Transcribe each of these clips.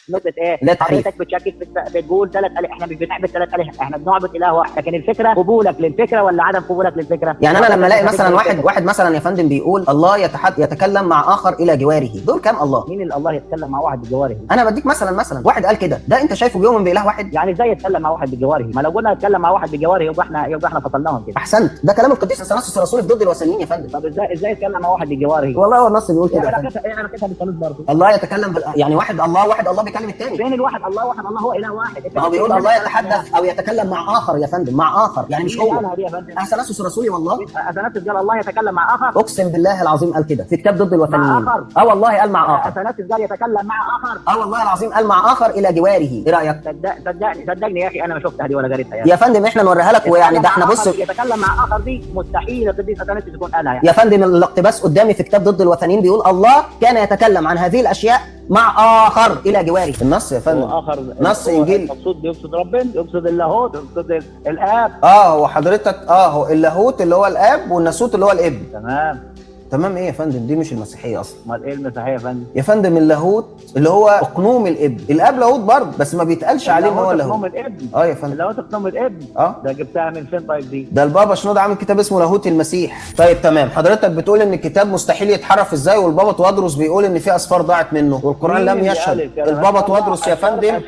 نقطة ايه؟ لا تحريف. حضرتك بتشكك بتقول ثلاث آلهة، احنا مش بنعبد ثلاث آلهة، احنا بنعبد اله واحد، لكن الفكرة قبولك للفكرة ولا عدم قبولك للفكرة؟ يعني انا لما الاقي مثلا حضرتك واحد مثلا يا فندم بيقول الله يتكلم مع اخر الى جواره، دول كام الله؟ مين اللي الله يتكلم مع واحد بجواره؟ انا بديك مثلا واحد قال كده، ده انت شايفه بيؤمن باله واحد؟ يعني ازاي يتكلم مع واحد بجواره؟ ما لو قلنا يتكلم مع واحد بجواره يبقى احنا فصلناهم كده. احسنت، ده كلام القديس اثناسيوس الرسول في ضد الوثنيين يا فندم. طب ازاي يتكلم مع واحد بجواره؟ والله هو النص بيقول ايه كده يا فندم. علاقتها ايه علاقتها بالثالوث برضه؟ الله يتكلم يعني واحد الله، واحد الله بيكلم الثاني. فين الواحد الله؟ واحد الله هو اله واحد. ما هو بيقول الله يتحدث او يتكلم مع اخر يا فندم، مع اخر يعني مش مين هو. قالها دي يا فندم؟ اثناسيوس الرسولي والله. اثناسيوس قال الله يتكلم مع اخر؟ اقسم بالله العظيم قال كده في كتاب ضد الوثنيين. مع آخر. اه والله قال مع اخر. اثناسيوس قال يتكلم مع اخر؟ اه والله العظيم قال مع اخر الى جواره. ايه رايك؟ صدقني صدقني يا اخي، انا ما شفتها دي ولا قريتها يعني. يا فندم احنا نوريها لك، ويعني ده احنا بص، يتكلم مع اخر دي مستحيل القديس اثناسيوس يكون قالها يعني. يا فندم الاقتباس قدامي في كتاب ضد الوثنيين بيقول الله كان يتكلم عن هذه الاشياء مع اخر الى جواره. النص يا فندم اخر نص إنجيل. المقصود بيقصد ربنا، يقصد اللاهوت، يقصد الاب. هو حضرتك هو اللاهوت اللي هو الاب والناسوت اللي هو الابن. تمام. تمام. ايه يا فندم؟ دي مش المسيحية اصلا. امال ايه المسيحية يا فندم؟ يا فندم اللاهوت اللي هو اقنوم الابن، الاب لاهوت برضه بس ما بيتقالش عليه ان هو اللاهوت اقنوم لاهوت. الابن. اه يا فندم. اللاهوت اقنوم الابن. ده جبتها من فين طيب دي؟ ده البابا شنودة عامل كتاب اسمه لاهوت المسيح. طيب تمام، حضرتك بتقول ان الكتاب مستحيل يتحرف ازاي، والبابا توادرس بيقول ان في اسفار ضاعت منه والقران مين لم اللي يشهد. قال الكلام؟ البابا توادرس يا فندم.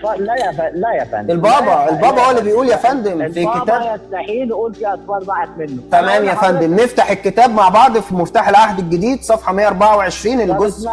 لا يا فندم. البابا هو اللي بيقول يا فندم في البابا كتاب. يستحيل يقول في اسفار ضاعت منه. تمام يا فندم، نفتح الكتاب مع بعض في مفتاح العهد الجديد صفحة 124 الجزء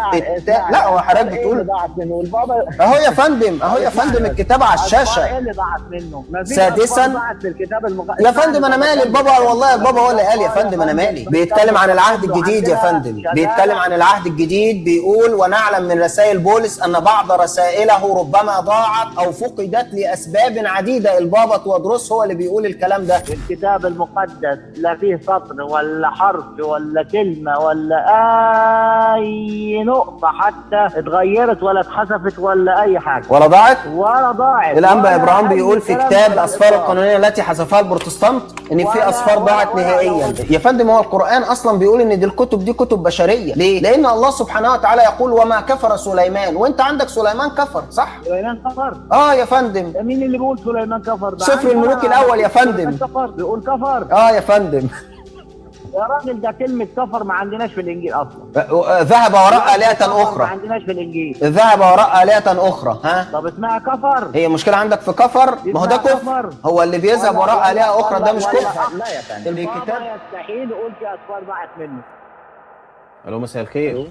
لا هو حضرتك بتقول ضاعت منه والبابا اهو يا فندم، اهو يا فندم الكتاب على الشاشة. ايه اللي ضاعت منه؟ مفيش سادساً. أسفار ضاعت في الكتاب يا فندم انا مالي، البابا والله البابا هو اللي قال يا فندم، انا مالي. بيتكلم عن العهد الجديد يا فندم، بيتكلم عن العهد الجديد، بيقول ونعلم من رسائل بولس ان بعض رسائله ربما ضاعت او فقدت لاسباب عديدة. البابا تودروس هو اللي بيقول الكلام ده. الكتاب المقدس لا فيه سطر ولا حرف ولا كلمة ولا أي نقطة حتى اتغيرت ولا اتحذفت ولا أي حاجة ولا ضاعت ولا ضاعت. الانبا ولا ابراهام أي بيقول في كلام كتاب ولا الاسفار إطلاق. القانونية التي حذفها البروتستانت ان في اسفار ضاعت نهائيا. يا فندم هو القران اصلا بيقول ان دي الكتب دي كتب بشرية، ليه؟ لان الله سبحانه وتعالى يقول وما كفر سليمان، وانت عندك سليمان كفر صح؟ سليمان كفر؟ اه يا فندم. ده مين اللي بيقول سليمان كفر ده؟ سفر الملوك الاول يا فندم. سليمان كفر بيقول كفر. اه يا فندم. يا راجل ده كلمة كفر ما عندناش في الإنجيل أصلا. ذهب وراء آلهة كفر ما أخرى. عندناش في الإنجيل. ذهب وراء آلهة أخرى. ها؟ طب اسمها كفر. هي مشكلة عندك في كفر؟ ما هو ده اسمها كفر. كفر. هو اللي بيذهب وراء آلهة أخرى ده مش كفر. لا يا فندم. الكتاب يستحيل يقول في أسفار ضاعت منه. الو مساء الخير.